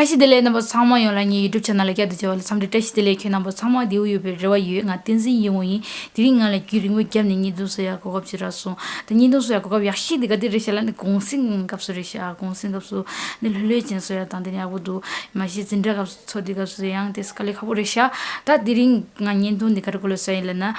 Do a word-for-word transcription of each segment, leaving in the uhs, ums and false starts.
བཀྲ་ཤིས་བདེ་ལེགས། རྣམ་པ་ཚང་མ་ཡོངས་ལ་ངའི་YouTube channel་ལ་བསྐྱར་དུ་མཇལ་བ་ལ་འཚམས་འདྲི་བཀྲ་ཤིས་བདེ་ལེགས། ཁྱེད་རྣམ་པ་ཚང་མ་བདེ་པོ་ཡོད་པའི་རེ་བ་ཡོད། ང་བསྟན་འཛིན་ཡིད་འོང་ཡིན། དེ་རིང་ང་ལ་རྒྱུན་རིང་པོ་རྒྱབ་ནས་བརྙན་ཐུང་བཟོ་ཡག་གོ་སྐབས་ཅིག་རག་སོང་། ད་བརྙན་ཐུང་བཟོ་ཡག་གོ་སྐབས་ཡག་ཤོས་དེ་ག་དེ་རེད་ཤག་ལབ་ན་གུང་གསེང་སྐབས་སུ་རེད་ཤག་གུང་གསེང་སྐབས་སུ་ནི་ལྷོད་ལྷོད་ཅན་བཟོ་ཡག་དང་དེ་ནས་ཡག་པོ་འདུག་མ་གཞི་འཛིན་གྲྭ་སྐབས་སུ་ཚོགས་དུས་སྐབས་སུ་ཡང་དེ་དཀའ་ལས་ཁག་པོ་རེད་ཤག་ད་དེ་རིང་ང་བརྙན་ཐུང་འདི་ག་རེ་སྐོར་ལ་བཟོ་ཡིན་ལབ་ན།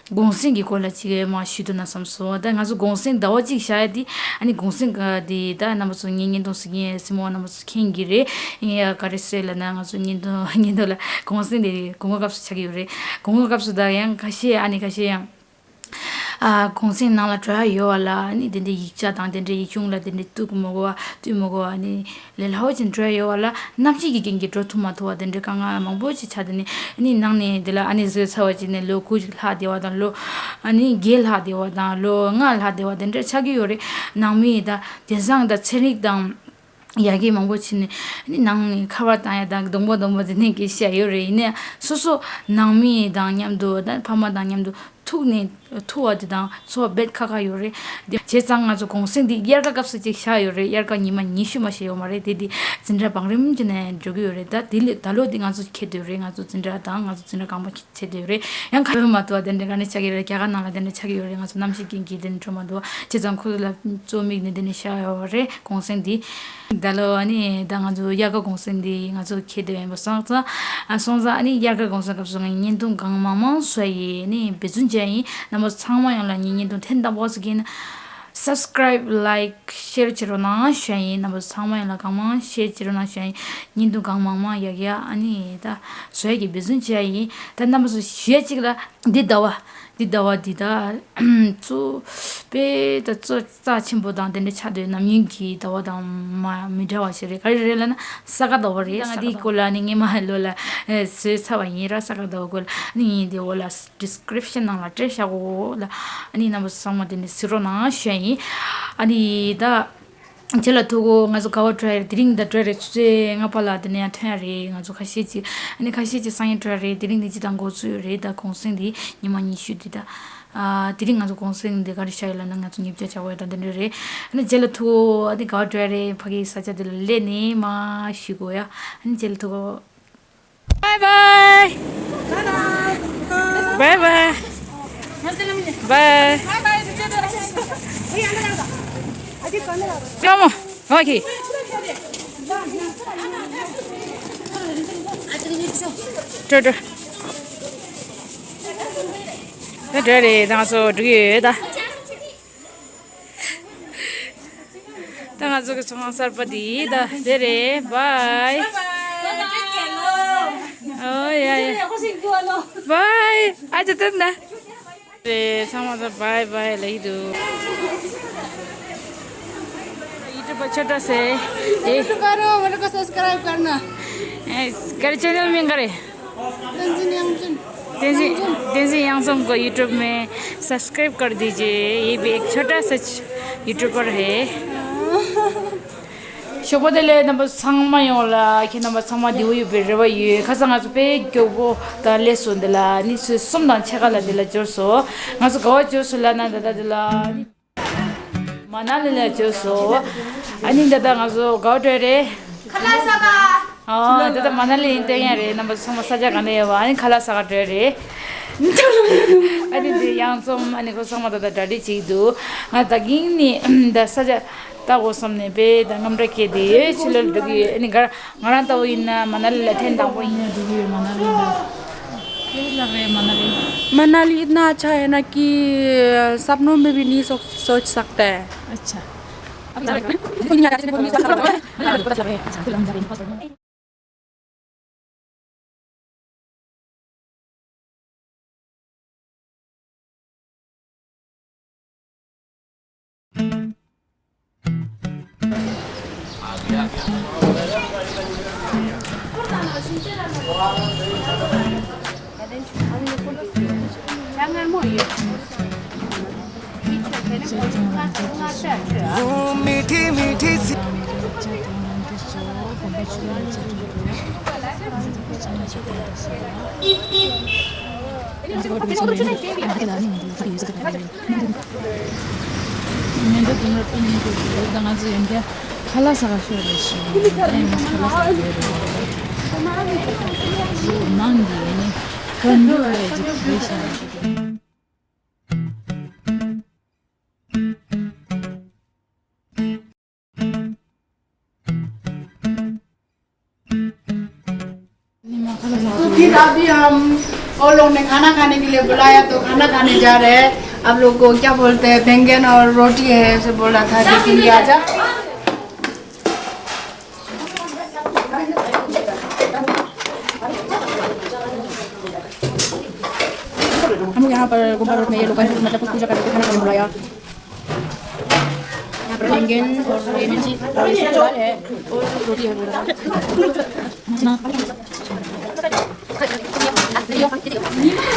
གུང་གསེང་གི་སྐོར་ལ་ཅིག་མར་ཞུས་འདུག་ན་བསམ་སོང་། ད་ང་ཚོ་གུང་གསེང་ཟླ་བ་གཅིག་བཞག་ཡ་དེ་ཨ་ནི་གུང་གསེང་ག་དེ་ད་རྣམ་པ་ཚོ་ངའི་བརྙན་ཐུང་གཟིགས་མཁན་སྲིང་མོ་རྣམ་པ་ཚོ་མཁྱེན་གྱི་རེད། ཡིན་ཡ་ག་རེ་ཟེར་ལབ་ན་ང་ཚོ་བརྙན་ཐུང་བརྙན་ཐུང་ལ་གུང་གསེང་དེ་དགུན་ཁ་སྐབས་སུ་ཆགས་ཀྱི་ཡོད་རེད། དགུན་ཁ་སྐབས་སུ་ད་ཡང་ཁ་ཤས་ཨ་ནི་ཁ་ཤས་ཡང་ཨ་གུང་གསེང་ནང་ལ་འགྲོ་ཡ་ཡོད་བ་ལ་ཨ་ནི་དེ་འདྲའི་ཡིག་ཆ་དང་དེ་འདྲའི་ཡིག་ཆུང་ལ་དེ་འདྲའི་གཏུག་མི་དགོས་བ་གཏུག་མི་དགོས་བ་ཨ་ནི། ལས་སླ་བོ་ཅིག་འགྲོ་ཡ་ཡོད་བ་ལ་གནམ་གཤིས་ཀྱི་རྐྱེན་གྱིས་འགྲོ་ཐུབ་མ་ཐུབ་བ་དེ་འདྲའི་དཀའ་ངལ་མང་པོ་ཅིག་ཆགས། དེ་ནི་ནང་ནས་དེ་ལ་ཨ་ནི་བཟོས་ཚར་བ་ཅིག་ནས་ལོ་དགུ་ཅིག་ལྷག་བསྡད་པ་དང་ལོ་ཨ་ནི་བརྒྱད་ལྷག་བསྡད་པ་དང་ལོ་ལྔ་ལྷག་བསྡད་པ་དེ་འདྲ་ཆགས་ཀྱི་ཡོད་རེད། ནང་མི་དང་དེང་སང་དང་ཚན་རིག་དང་ཡ་གི་མང་པོ་ཅིག་ནས་ཨ་ནི་ནང་ནས་ཁ་པར་བཏང་ཡ་དང་སྡོང་པོ་སྡོང་པོ་དེ་ནས་གི་བཤད་ཡོད་རེད། ཡིན་ནའི་སོ་སོ་ནང་མི་དང་མཉམ་དུ་ད་ཕ་མ་དང་མཉམ་དུ། ཐུག་ནས་ཐུག་པ་དེ་དང་འཚོ་བ་རྦད་ཁག་ཁག་ཡོད་རེད། དེ་བྱས་ཙང་ང་ཚོ་གུང་གསེང་འདི་དབྱར་ཁ་སྐབས་སུ་ཅིག་བཞག་ཡོད་རེད། དབྱར་ཁ་ཉི་མ་ཉི་ཤུ་མ་ཞིག་ཡོད་མ་རེད། དེ་འདི་འཛིན་གྲྭ་བང་རིམ་གྱི་ནས་འགྲོ་གི་ཡོད་རེད། ད་དེ་ལས་ད་ལོ་འདི་ང་ཚོ་ཁེལ་བསྡད་ཡོད་རེད། ང་ཚོ་འཛིན་གྲྭ་དང་ང་ཚོ་འཛིན་གྲྭ་རྐང་པ་ཁེལ་བསྡད་ཡོད་རེད། ཡང་ཁ་ཡོད་མ་གཏོགས་དེ་འདྲ་ག་ནས་ཆགས་ཀྱི་རེད། རྒྱ་གར་ནང་ལ་དེ་འདྲ་ཆགས་ཀྱི་ཡོད་རེད། ང་ཚོ་གནམ་གཤིས་རྐྱེན་གྱིས་དེ་འདྲ་འགྲོ་མ་འདུག་བྱས་ཙང་ཁོ་ཚོ་ལ་གཙོ་དམིགས་ནས་དེ་འདྲ་བཞག་ཡོད་རེད་གུང་གསེང་འདི། ད་ལོ་ཨ་ནི་ད་ང་ཚོ་དབྱར་ཁ་གུང་སེང་འདི་ང་ཚོ་ཁེལ་བསྡད་ཡིན་པ་སོང་ཙང་ཨ་སོང་ཙང་ཨ་ནི་དབྱར་ཁ་གུང་སེང་སྐབས་སུ་ང་བརྙན་ཐུང་གང་མང་མང་བཟོ་ཡི་ནི་འབད་བརྩོན་བྱས་ཡིན། རྣམ་པ་ཚང་མ་ཡོངས་ལ་ངའི་བརྙན་ཐུང་ཐེངས་དང་པོ་ཙམ་གྱིན་subscribe like share བྱེད་རོགས་གནང་ཞུ་ཡིན། རྣམ་པ་ཚང་མ་ཡོངས་ལ་གང་མང་share བྱེད་རོགས་གནང་ཞུ་ཡིན། བརྙན་ཐུང་གང་མང་མང་ཡག་ཡག་ཨ་ནི་ད་བཟོ་ཡ་གི་འབད་བརྩོན་བྱས་ཡིན། ད་རྣམ་པ་ཚོ་ཞུ་ཡ་གཅིག་ལ། འདི་ཟླ་བ། འདི་ཟླ་བ་འདི་ད་གཙོ་དཔེ་ད་གཙོ་རྩ་ཆེན་པོ་དང་དེ་འདྲ་ཆགས་སྡོད་ནམ་རྒྱུན་གྱི་ཟླ་བ་དང་མ་མི་འདྲ་བ་ཞིག་རེད། ག་རེ་རེད་ལབ་ན་ས་ག་ཟླ་བ་རེད། ང་འདིའི་སྐོར་ལ་ནི་སྔས་མ་ལོ་ལ་བཟོས་ཚར་བ་ཡིན་ར། ས་ག་ཟླ་བ་སྐོར་ལ་ནི་ཡིན་དེ་འོ་ལ་description ནང་ལ་སྤྲད་བཞག་གོ་ལ་ནི་རྣམ་པ་ཚང་མ་དེ་ནས་གཟིགས་རོགས་གནང་ཞུ་ཡ་ཡིན། ཨ་ནི་ད། རྗེས་ལ་ཐུག་གོ། ང་ཚོ་དགའ་བ་སྤྲོ་ཡ་རེད། དེ་རིང་ད་སྤྲོ་ཡ་རེད། ཆུ་ཚོད་ལྔ་པ་ལ་དེ་ནས་ཡང་ཐོན་ཡ་རེད། ང་ཚོ་ཁ་ཤས་ཅིག་ཨ་ནི་ཁ་ཤས་ཅིག་སང་ཉིན་སྤྲོ་ཡ་རེད། དེ་རིང་ནི་ཅི་དང་འགོ་ཚུགས་ཡོད་རེད། ད་གུང་སེང་འདི་ཉི་མ་ཉི་ཤུ་འདི་ད། ཨ་དེ་རིང་ང་ཚོ་གུང་སེང་འདི་ག་རེ་བཞག་ཡོད་ལབ་ན་ང་ཚོ་ཉིན་བཅོ་བྱ་བ་ཡོད་ད་འདི་འདྲ་རེད། ཨ་ནི་རྗེས་ལ་ཐུག་གོ། ཨ་ནི་དགའ་བ་སྤྲོ་ཡ་རེད། ཕ་གིའི་ས་ཆ་འདི་ལ་སླེབས་ནས་མ་ཞུ་གོ་ཡ། ཨ་ནི་རྗེས་ལ་ཐུག་གོ། Bye bye. Bye bye. Bye. Come on. Okay. སྤྲོ་སྤྲོ། ད་འགྲོ་རེད། ད་ང་ཚོ་འགྲོ་གི་ཡོད་ད། ད་ང་ཚོ་གི་ཚོང་ཁང་གསར་པ་འདི་ད་དེ་རེད། Bye. Oh yeah, yeah. Bye. ཨ་ཅག་ད་ན་རེད། ཚང་མ་ད་bye bye ལབ་ཀྱི་འདུག YouTube पर छोटा से ए YouTube करो, मेरे को सब्सक्राइब करना। ए, करे चैनल में करे। तंजिन यांगचुन। तेजी तेजी यांगसम को YouTube में सब्सक्राइब कर दीजिए। ये भी एक छोटा सा यूट्यूबर है। ཞོགས་པ་བདེ་ལེགས། རྣམ་པ་ཚང་མ་ཡོངས་ལ་ཁྱེད་རྣམ་པ་ཚང་མ་བདེ་པོ་ཡོད་པའི་རེ་བ་ཡོད། ཁ་སང་ང་ཚོ་དཔེ་མགྱོགས་པོ་ད་སླེབས་སོང་། འདི་ལ་ནི་ཆུ་ཚོད་གསུམ་དང་ཕྱེད་ཀ་ལ་འདི་ལ་འབྱོར་སོང་། ང་ཚོ་དགའ་བ་འབྱོར་སོང་ལབ་ན་ད་ད་འདི་ལ་ནི། མ་ན་ལི་ལ་འབྱོར་སོང་། ཨ་ནི་ད་ལྟ་ང་ཚོ་དགའ་བ་སྤྲོ་རེད། ཁ་ལག་ཟ་ག་ཨ་ད་ལྟ་མ་ན་ལི་ཡིན་སྟོན་ཡ་རེད། རྣམ་པ་ཚང་མ་ས་ཆ་ག་ནས་ཡོད་པ། ཨ་ནི་ཁ་ལག་ཟ་ག་འགྲོ་ཡ་རེད། ཨ་ནི་དེ་ཡང་ཚོམ་ཨ་ནི་ཁོ་ཚང་མ་ད་ལྟ་གྲ་སྒྲིག་བྱེད་ཀྱི་འདུག་ང་ད་གིན་ནི་ད་ས་ཆ་ལྟ་དགོས་བསམ་ནས་དཔེ་ད་དངངས་སྐྲག་སྐྱེས་ཏེ་ཕྱི་ལོགས་འགྲོ་གི་ཡོད། ཨ་ནི་ག་ང་རང་ལྟ་བུ་ཡིན་ན་མ་ན་ལི་ལ་ཐེངས་དང་པོ་ཡིན། འགྲོ་གི་ཡོད་མ་ན་ལི་ལ། ཁྱེད་ལ་རེད་མ་ན་ལི། मनाली इतना अच्छा है ना कि सपनों में भी नहीं सोच सोच सकता है। अच्छा। वो मीठी मीठी सी ང་ཚོ་ཡོན་ཏན་ ཁ་ལག་ཟ་ག་ཤོག་རེད་ཞུ། ཨེ་ང་ཁ་ལག་ཟ་ག་ཡོད་རེད། ནང་གི་ནི་ག་འདུག་རེད་ཅིག་རེད་ཤག क्योंकि अभी हम वो लोग ने खाना खाने के लिए बुलाया, तो खाना खाने जा रहे हैं। आप लोग को क्या बोलते हैं, बैंगन और रोटी है, ऐसे बोला था, देखेंगे। आजा। हम लोग यहाँ पर गुम्बा रोड में ये लोग का, मतलब, कुछ पूजा करने के खाना खाने बुलाया। यहाँ पर बैंगन और ये मिर्ची और ये दाल है और रोटी है।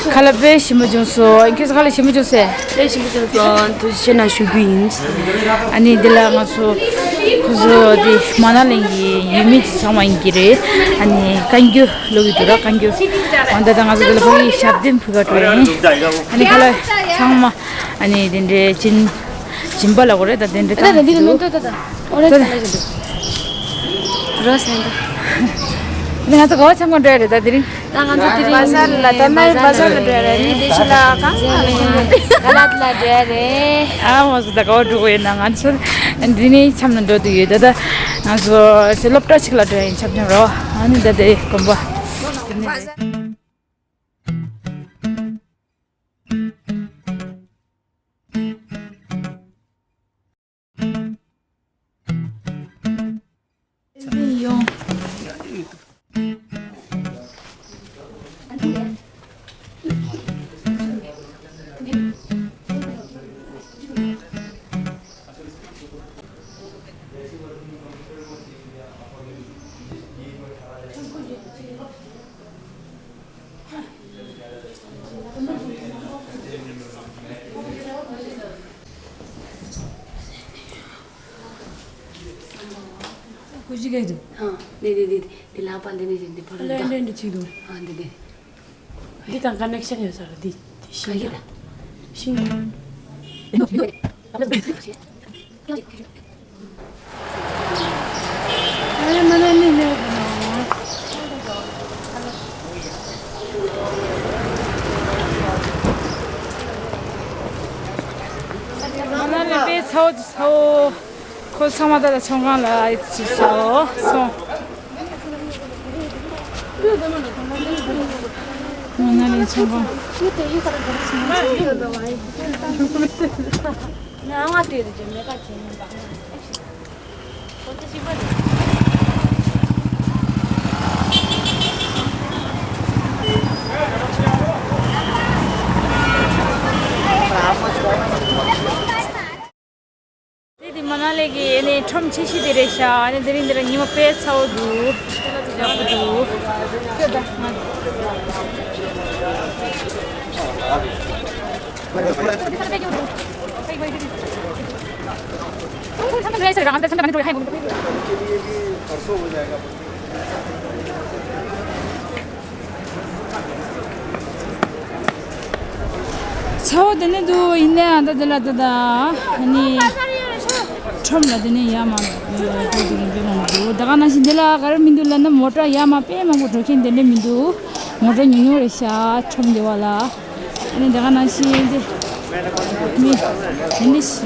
ཁ་ལག་དཔེ་ཞིམ་པོ་བྱུང་སོང་། ཁྱོད་ཚོ་ཁ་ལག་ཞིམ་པོ་བྱུང་སོང་། དཔེ་ཞིམ་པོ་བྱུང་སོང་། ཐུགས་རྗེ་ཆེ་གནང་ཞུ་རྒྱུ་ཡིན། ཨ་ནི་འདི་ལ་ང་ཚོ་ཁོ་ཚོ་དེ་མ་ན་ལིང་གི་ཡུལ་མི་ཚང་མ་ཡིན་གྱི་རེད། ཨ་ནི་བཀའ་འགྱུར་ལོ་གི་འདུག་ར། བཀའ་འགྱུར་འོ་ད་ད་ང་ཚོ་འདི་ལ་ཕ་གི་ཞབས་བརྟན་ཕུལ་ག་འགྲོ་ཡིན། ཨ་ནི་ཁ་ལག་ཚང་མ་ཨ་ནི་དེ་འདྲའི་སྦྱིན་སྦྱིན་པ་ལ་གོ་རེད། ད་དེ་འདྲའི་ད་ད་འདི་འདུག་ད་ད་ད་འོ་རེད། ད་ད་རོས་ནན་ད། ང་ཚོ་ག་བ་ཆང་གོན་འགྲོ་ཡ་རེད་ད་དེ་རིང་། ད་ང་ཚོ་དེ་རིང་བ་ཟར་ལ་ད་ནའི་བ་ཟར་ལ་འགྲོ་ཡ་རེད། ནི་དེ་ཤི་ལ་གང་ལ་ཡིན། ད་ལ་ད་ལ་འགྲོ་ཡ་རེད། ཨ་མ་སུ་ད་ག་བ་འགྲོ་གི་ཡོད་ན། ང་ཚོ་འདི་ནས་འཆམ་ན་འགྲོ་དུ་ཡོད། ད་ད་ང་ཚོ་སློབ་གྲྭ་གཅིག་ལ་འགྲོ་ཡ་ཡིན། འཆམ་འཆམ་རོ། ཨ་ནི་ད་དེ་དགོན་པ། ཀུ་ཤི་ག་འདུག་ཨ། འདི་འདི་འདི་འདི་ལག་པ་འདི་ནས་འདི་འདི་ཕར་ལ་འདི་འདི་ཅིག་འདུག་ཨ་འདི་འདི། འདི་དང་ཀ་ནེག་ཤན་ཡོད་ས་རེད། འདི་འདི་ཤིང་། ག་གི་ད། ཤིང་། ཁོ་ཚང་མ་ད་ལྟ་ཚོང་ཁང་ལ་ཡིད་ཆེས་སོ་སོང་། ང་ན་ལེན་ཚོང་ཁང་། དེ་དེ་མ་ན་ལི་གི་ཨ་ནི་ཁྲོམ་ཆེ་ཤོས་དེ་རེད་ཤག་ཨ་ནི་དེ་རིང་འདི་ལ་ཉི་མ་དཔེ་ཚ་བོ་འདུག་ཡག་པོ་འདུག་ཚ་བོ་དེ་ནས་འདུག་ཡིན་ནའང་ད་དེ་ལ་ད་ད་ཨ་ནི་ཁྲོམ་ལ་དེ་ནས་ཡར་མར་འགྲོ་དེ་གི་དཔེ་མང་པོ་འདུག་ད་ག་ནང་བཞིན་དེ་ལ་ག་རེ་མི་འདུག་ལབ་ན། མོ་ཊ་ཡར་མར་དཔེ་མང་པོ་འགྲོ་མཁན་དེ་འདྲ་མི་འདུག་མོ་ཊ་ཉུང་ཉུང་རེད་ཤག་ཁྲོམ་དེ་བ་ལ། ཨ་ནི་དེ་ག་ནང་བཞིན་དེ་མི་དེ་འདྲ་ཞིག་རེད་ཤག་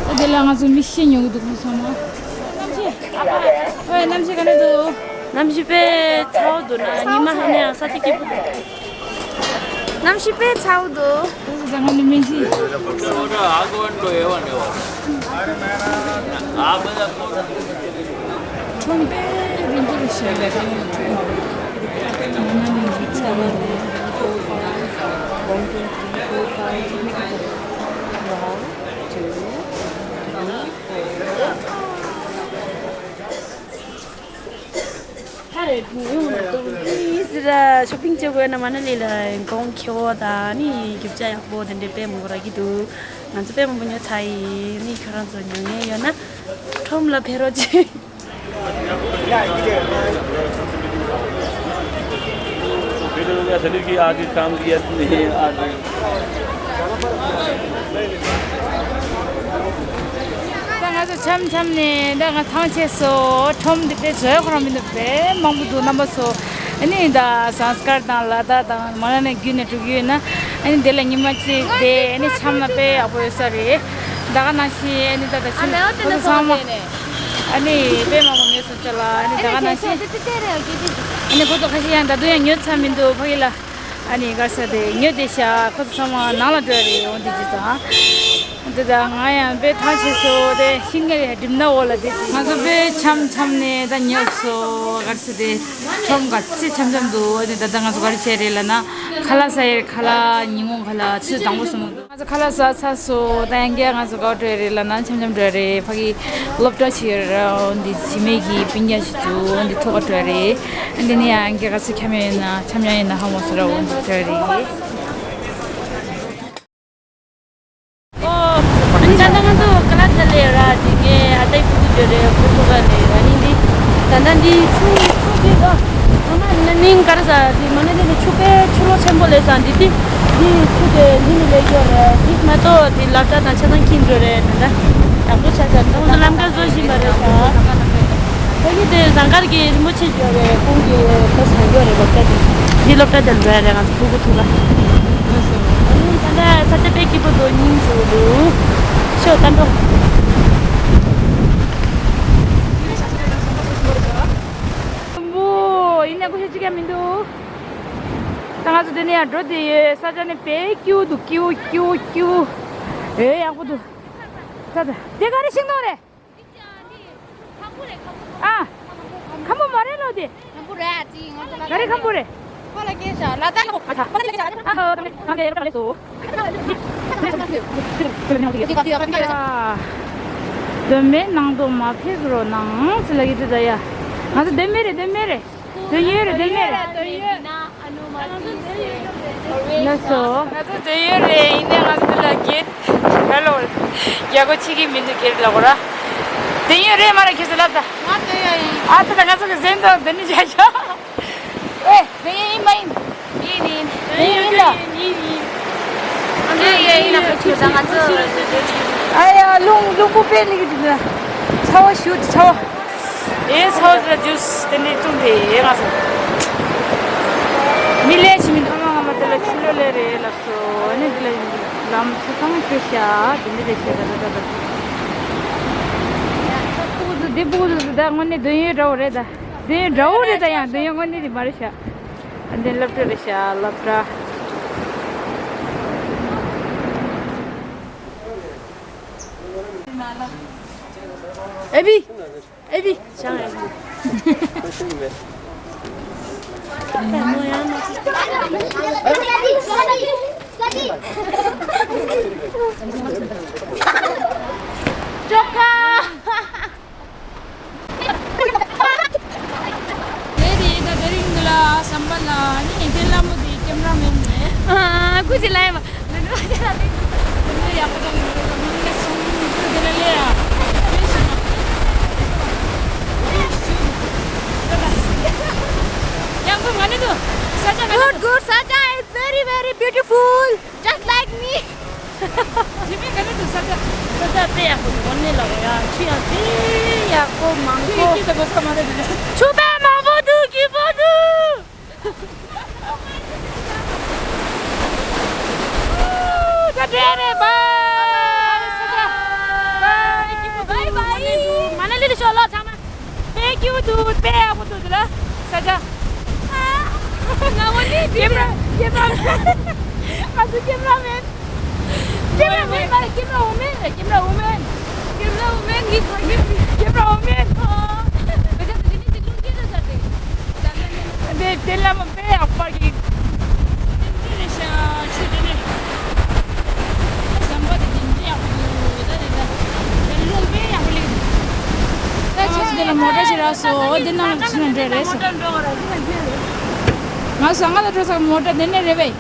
ད་དེ་ལ་ང་ཚོ་མི་ཤེས་མྱོང་གི་འདུག་ཁོང་ཚང་མ། གནམ་གཤིས། ཨ་ཕ། ཨོའི་གནམ་གཤིས་ག་འདྲ་འདུག་གནམ་གཤིས་དཔེ་ཚ་བོ་འདུག་ན་ཉི་མ་ཧ་ནས་ཡང་ས་ཆ་སྐྱིད་པོ་འདུག་གནམ་གཤིས་དཔེ་ཚ་བོ་འདུག་ཁོང་ཚོ་ད་ང་ནི་མི་ཤེས། ཁྲོམ་དཔེ་རིང་པོ་རེད་ཤག་ལ་དེ་ཁྲོམ་ང་ནི་ཡིག་ཚ་བ་རེད། One, two, three, four, five, six, seven, eight, nine, ten, eleven, twelve, thirteen, ཤོ་པིང་བྱེད་དགོས་ན་མ་ན་ལི་ལ་གོང་ཁེ་བོ་དང་ནི་རྒྱུ་ཆ་ཡག་པོ་དེ་འདྲའི་དཔེ་མང་པོ་རག་གི་འདུག་ང་ཚོ་དཔེ་མང་པོ་ཉོ་ཚར་ཡིན། ནི་ཁྱོད་རང་ཚོ་ཉོ་མཁན་ཡོད་ན་ཁྲོམ་ལ་ཕེབས་རོགས་བྱེད། फिर सलीकी आगे काम किया नहीं आगे। ད་ང་ འཆམ་འཆམ་ནས་ད་ང་ཐང་ཆད་སོང་། ཁྲོམ་འདི་དཔེ་བཟོས་ཁོ་རང་མི་འདུག་དཔེ་མང་པོ་འདུག་རྣམ་པ་ཚོ། ཨ་ནི་ད་ཟངས་དཀར་དང་ལ་དྭགས་དང་མ་ལ་ནས་བརྒྱུད་ནས་འགྲོ་གི་ཡོད་ན། ཨ་ནི་དེ་ལ་ཉི་མ་གཅིག་བསྡད། ཨ་ནི་འཆམ་ན་དཔེ་ཡག་པོ་ཡོད་ས་རེད། ད་ག་ནང་བཞིན་ཨ་ནི་ད་ད་ཕྱིན་ཁོ་ཚོ་ཚང་མ་ཨ་ནི་དཔེ་མང་པོ་ངལ་གསོ་བྱས་ལ། ཨ་ནི་ད་ག་ནང་བཞིན་ཨ་ནི་ཁོ་ཚོ་ཁ་ཤས་ཡང་ད་དུང་ཡང་ཉོ་ཚར་མི་འདུག་ཕ་གི་ལ། ཨ་ནི་ག་ས་དེ་ཉོ་བསྡད་ཤག་ཁོ་ཚོ་ཚང་མ་ནང་ལ་འགྲོ་རེད། འོ་འདི་ཅི་ཙང་། འདི་ད་ང་ཡང་དཔེ་ཐང་ཆད་སོང་། དེ་ཤིང་ངེར་གྲིབ་ནག་འོག་ལ་བསྡད་ཅིག་ང་ཚོ་དཔེ་འཆམ་འཆམ་ནས་ད་ཉོབ་སོང་། ག་རེ་ཟེར་དེ་ཁྲོམ་ག་ཚད་འཆམ་འཆམ་འདུག་འོ་དེ་ད་ལྟ་ང་ཚོ་ག་རེ་བྱས་རེད་ལབ་ན། ཁ་ལག་ཟ་ཡས་ཁ་ལག་ཉིན་གུང་ཁ་ལག་ཚོད་དང་པོ་སོང་། ང་ཚོ་ཁ་ལག་ཟ་ཚར་སོང་། ད་ཡང་བསྐྱར་ང་ཚོ་ག་པར་འགྲོ་ཡས་རེད་ལབ་ན་འཆམ་འཆམ་འགྲོ་ཡས་རེད། ཕ་གི་སློབ་གྲྭ་ཞིག་ཡོད་རེད། འོ་འདི་འཇིགས་མེད་ཀྱི་སྤུན་ཀྱག་ཞིག་འདུག་འོ་འདི་ཐུག་ག་འགྲོ་ཡས་རེད། འདི་ནས་ཡང་བསྐྱར་ག་ཚོད་འཆམ་ཡས་ཡིན་ན་འཆམ་ཡས་ཡིན་ན་ཧ་མ་སོང་ར། འོ་འདི་འགྲོ་ཡས་རེད། ཨོ། ཨ་ནི་ད་ལྟ་ང་ཚོ་ཀ་ལ་ཐ་ལེ་ར། དེ་ངའི་ཨ་ཏའི་ཕྲུ་གུ་ཅོ་རེད། ཕྲུ་གུ་ག་ལེ་ར། ནི་འདི་ད་ལྟ་འདི་ཆུ་ཆུ་འདི་ཨ་ཨ་མ་ནི་ནིང་ག་རེ་ཟ། འདི་མ་ནི་འདི་ནི་ཆུ་དཔེ་ཆུ་ལོག་ཆེན་པོ་ལས་ས། འདི་འདི་འདི་ཆུ་དེ་འདི་ནི་ལས་ཡོད་རེད། འདི་མ་གཏོགས་འདི་སློབ་གྲྭ་དང་ཆ་ཚང་ཁྱིམ་ཅོ་རེད། ད་ལྟ་ཡག་པོ་ཆགས་ཆགས། ད་ང་ཚོ་ལམ་ཁ་བཟོ་བཞིན་པ་རེད་ཤག་ཁོ་གཉིས་དེ་ཟངས་དཀར་གྱི་རིན་པོ་ཆེ་ཡོད་རེད། ཁོང་གི་ཁོ་ཟ་ཡོད་རེད། སློབ་གྲྭ་དེ། འདི་སློབ་གྲྭ་དེར་འགྲོ་ཡ་རེད། ང་ཚོ་ཕྲུ་གུ་ཐུག་ག་ཨ་ནི་ད་ལྟ་ས་ཆ་དཔེ་སྐྱིད་པོ་འདུག་སྙིང་རྗེ་པོ་འདུག་ཤོག་ད་འགྲོ། ཨོ། ཡིན་ན་ཀུ་ཤུ་གཅིག་ཀྱང་མི་འདུག་ད་ང་ཚོ་འདི་ནས་ཡང་འགྲོ་བསྡད་ཡོད། ས་ཆ་ནི་དཔེ་སྐྱིད་པོ་འདུག་སྐྱིད་པོ་སྐྱིད་པོ་སྐྱིད་པོ། ཨེ་ཡག་པོ་འདུག་ད་ད་དེ་ག་རེ་ཤིང་སྡོང་རེད། ཨ། ཁམ་བུ་མ་རེད་ལོ་དེ། ཁམ་བུ་རེད་ཨ་ཅི། ང་ཚོ་ལ་ག་རེ་ཁམ་བུ་རེད། ཁོ་ལ་སྐད་ཆ་ལ་ད་ཁོ་ཨ་ཁོ་ལ་སྐད་ཆ་ཨ་ཧོ་ད་ང་ག་ཡོད་ལ་སོ། དོན་མེད་ནང་དུ་མ་ཕེབས་རོགས་གནང་ཟེར་ལ་གི་དུས་ད་ཡ། ང་ཚོ་དོན་མེད་རེད། དོན་མེད་རེད། དོན་ཡོད་རེད། དོན་མེད་རེད། དོན་ཡོད། ལགས་སོ། ང་ཚོ་དོན་ཡོད་རེད། ཡིན་ནའི་ང་ཚོ་འདི་ལ་གེ་ཧེ་ལོ་རྒྱ་སྒོ་ཕྱེ་གི་མི་འདུག་གེ་ལ་གོ་ར། དོན་ཡོད་རེད་མ་རེད། ཁྱེད་ཚོ་ལབ་ད། ང་དོན་ཡོད་ཡིན། ཨ་ད་ད་ང་ཚོ་གི་གཟན་དང་དོན་ནི་བྱ་ཤོག་ཨེ་དོན་ཡོད་ཡིན་མ་ཡིན། ཡིན་ཡིན། དོན་ཡོད་ཡིན་ད། ཡིན་ཡིན། ཨ་ཡ་ཡིན་ན་ཁ་ཁྱེད་ཚོ་ང་ཚོ། ཨ་ཡ་རླུང་རླུང་བུ་དཔེ་ལི་གི་འདུག་ད། ཚ་བ་ཞུ་ཚ་བ། ཨེ་ཚ་བ་ཟ་ཇུས་དེ་འདྲས་བཏུང་དེ་ཨེ་ང་ཚོ། མི་ལས་ཕྱི་མི་ཐ་མ་ང་མ་དེ་ལ་ཕྱི་ལོ་ལས་རེད་ལབ་སོང་། ཨ་ནི་དེ་ལ་ལམ་ཚ་ཚང་ཁྱོད་ཤ་དེ་འདྲས་རེད་ཤ་ད་ད་ད་ད། ཕྲུ་གུ་ཚོ་དེ་ཕྲུ་གུ་ཚོ་ད་དངོས་གནས་དོན་ཡོད་འདྲ་བོ་རེད་ད། དོན་ཡོད་འདྲ་བོ་རེད་ད། ཡང་དོན་ཡོད་དངོས་གནས་དེ་མ་རེད་ཤ། ཨ་འདི་སློབ་གྲྭ་རེད་ཤག་སློབ་གྲྭ། ཨེ་བི། ཨེ་བི། ཅང་ཨེ་བི། ཅོ་ཀ། དེ་རེད་ད། དེ་རིང་འདི་ལ་ཟམ་པ་ལ་ནི་ཏེ་ལ་མོ་དེ་ཀེམ་ར་མེན་ནས། ཨ་ཀུ་ཅི་ལ་ཡ་མ་ནི་ནི་ཡག་པོ་དང་ནི་ནི་སུང་ནི་དེ་ལ་ལེ་ཡ། ཡང་ཁོ་ང་ནི་དུ་ས་ཆ་ང་ནི། Good, good. Sacha is very, very beautiful. Just like me. ཇི་མི་ག་ནས་འདུག་ས་ཆ། ས་ཆ་དཔེ་ཡག་པོ་འདུག་དངོས་གནས་ལ་ཡ། ཆུ་ཡང་དཔེ་ཡག་པོ་མང་པོ། ཁྱེད་ཀྱིས་ད་གོ་ས་མ་རེད་འདུག་ཆུ་དཔེ་མང་པོ་འདུག་སྐྱིད་པོ་འདུག་ད་འདྲ་རེད། བཱའི། ས་ཆ། བཱའི། སྐྱིད་པོ་འདུག་དངོས་གནས་འདུག་མ་ན་ལི་ལ་ཤོག་ལོ་ཚང་མ། དཔེ་སྐྱིད་པོ་འདུག་དཔེ་ཡག་པོ་འདུག་འདི་ལ་ས་ཆ། ང་འོ་ནི་ཀེམ་ར་ཀེམ་ར་མེན། ང་ཚོ་ཀེམ་ར་མེན། ཀེམ་ར་མེན་མ་རེད། ཀེམ་ར་ཝོ་མེན་རེད། ཀེམ་ར་ཝོ་མེན། ཀེམ་ར་ཝོ་མེན་གྱི་ཁ་ཀེམ་ར་ཝོ་མེན། ཨོ། བེ་ཀ་ཏི་ནི་ཅི་ལུང་སྐད་ར་ཟ་ཏེ། དེ་དེ་ལ་མ་དཔེ་ཡག་པ་གི། དེ་རེད་ཤག་ཆུ་དེ་ནས། ཟམ་པ་དེ་དེ་འདྲ་ཡག་པོ་འདུག་ད་རེད་ད། དེ་རླུང་དཔེ་ཡག་པོ་སླེབས་འདུག་ད་ཆུ་དེ་ལ་མོ་ཊ་ཞིག་རག་སོང་། འོ་དེ་ནང་ལ་ཕྱིན་ན་འདྲ་རེད་ཟེར། ང་ཟ་ང་ལ་འགྲོ་ས་མོ་ཊ་དེ་ནས་རེད་པས།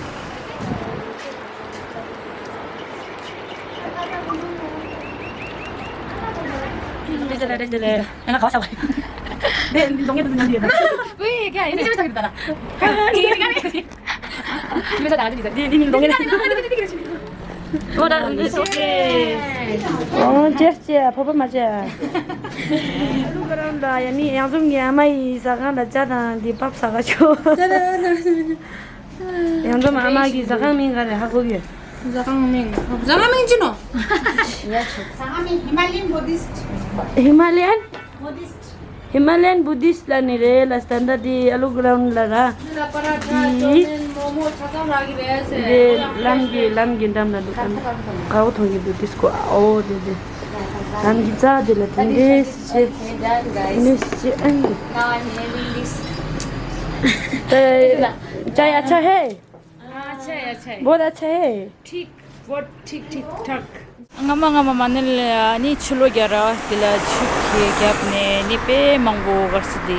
ཨོ་ད་འདི་ཚོ་ཨོ་ཅེས་ཅེས་ཕོ་པ་མ་ཅེས། ཀླུ་ག་རམ་ལ་ཡ་ནི་ཡང་འཛོམས་ཀྱི་ཨ་མ་ཡི་ཟ་ཁང་ལ་ཇ་དང་འདི་ཕབ་ཟ་ག་ཆོག་ཡང་འཛོམས་ཨ་མ་གི་ཟ་ཁང་མིང་ག་རེ་ཧ་གོ་གི། ཟ་ཁང་མིང་། ཟ་ཁང་མིང་ཅི་ནོ། ཟ་ཁང་མིང་Himalayan Buddhist། Himalayan Buddhist། Himalayan Buddhist ལ་ནི་རེད་ལ་སྟན་ད་དེ་ཨ་ལུ་ག་རམ་ལ་ར། འདི་ལ་པ་ར་ཐ་ཅོ་མིན་མོ་མོ་ཆ་ཚང་རག་གི་རེད་ཟེར། འདི་ལམ་གྱི་ལམ་གྱི་འགྲམ་ལ་འདུག་གམ། དཀར་པོ་མཐོང་གི་འདུག་དེ་སྐོར་ཨོ་དེ་དེ། ལམ་གྱི་རྩ་དེ་ལ་དེ་འདྲས་ཅེ། འདྲས་ཅེ་ཨན། ཨ་ཡ་ཆ་ཧེ། ཨ་ཆ་ཡ་ཆ་ཡ། བོད་ཨ་ཆ་ཧེ། ཐིག་བོད་ཐིག་ཐིག་ཐག་སྔ་མ་སྔ་མ་མ་ནི་ལ་ནི་ཆུ་ལོ་རྒྱ་ར་དེ་ལ་ཆུ་ཁེ་རྒྱབ་ནས་ནི་དཔེ་མང་པོ་གར་སི་དེ་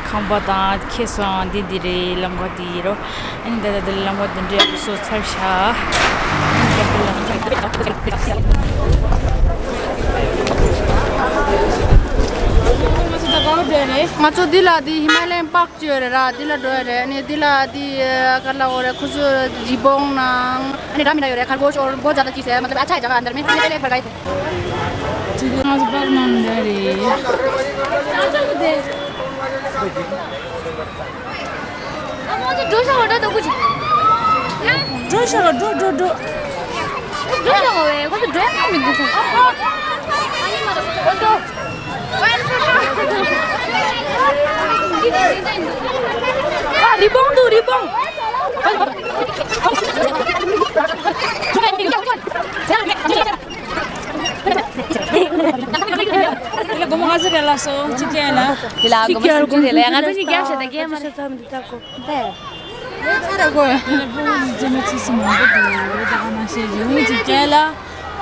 ཁང་པ་དང་ཁེ་སང་འདི་འདི་རེད། ལམ་ཁ་འདི་རོ། ཨ་ནི་ད་ལྟ་འདི་ལམ་ཁ་འདི་འདྲའི་སོ་ཚར་ཤག་ང་ཚོ་འདི་ལ་འདི་ཧི་མ་ལ་ཡན་པག་ཅོ་རེད་ར། འདི་ལ་འགྲོ་ཡ་རེད། ཨ་ནི་འདི་ལ་འདི་ག་ལ་འོ་རེད། ཁོ་ཚོ་རི་བོང་ནང་ཨ་ནི་ར་མི་ན་ཡོད་རེད། ཁར་གོ་ཤོར་གོ་ཛ་ད་ཅི་སེ་མ་ཏབ་ཨ་ཆ་ཡ་ཇ་ག་ཨན་དར་མེ་ཨ་ནི་ལེ་ཕར་ག་ཡི་ཐེ། ཅི་ང་ཚོ་པར་ནང་འདྲ་རེད། འགྲོ་ཤག་འགྲོ་འགྲོ་འགྲོ་འགྲོ། འགྲོ་ཤག་བས་ཁོ་ཚོ་འགྲོ་ཡ་མི་འདུག་ཟེར། ཨ་རི་བོང་འདུག་རི་བོང་། དེ་ལ་སྒོར་མོ་ང་ཚོ་རེ་ལ་སོ་ཅི་སྐྱེ་ན། དེ་ལ་སྒོར་མོ་སུམ་ཅུ་རེ་ལ་ཡ་ང་ཚོ་གཉིས་རྒྱག་བྱ་དང་རྒྱག་མ་རེད། ཚ་མི་ད་གོ། ད་ལས་ཚ་ར་གོ་ཡ། ལས་པོ་རྫི་མ་ཚི་སི་མང་པོ་འདུག་ད་ཨ་མ་ཤེས་ཡོང་ཅི་སྐྱེ་ལ་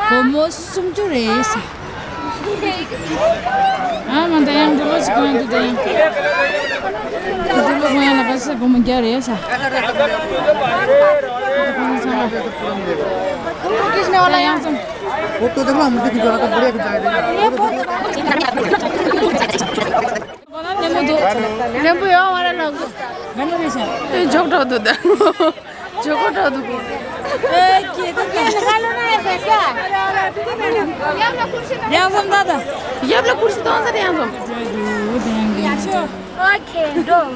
སྒོར་མོ་སུམ་ཅུ་རེ་ས། ཨ་མ་ད་ཡང་འདི་ལོ་ཞིག་གོ་ཡ་འདུག་ད་ཡང་། འདི་ལོ་གོ་ཡ་ལ་པ་སི་སྒོར་མོ་བརྒྱ་རེ་ས། ད་ཡང་སོང་། फोटो देखना, मुझे कुछ ज्यादा बढ़िया कुछ आएगा। ནེམ་བུ་ཡོང་བ་ར་ལོག་གོ། ག་ནས་རེད་ཤག་ཨེ་འཇོག་འགྲོ་འདུག་ད། འཇོག་གོ་འགྲོ་འདུག་གོ། ཨེ་ཁྱེད་ད་ཁྱེད་ནི་ཁ་ལོ་ན་ཡ་ཟེར་ཤག་ཡབ་ལ་ཁུར་སི་གཏོང་ས་དེ་ཡང་འཛོམས། ཨོ་ཁེ་འགྲོ།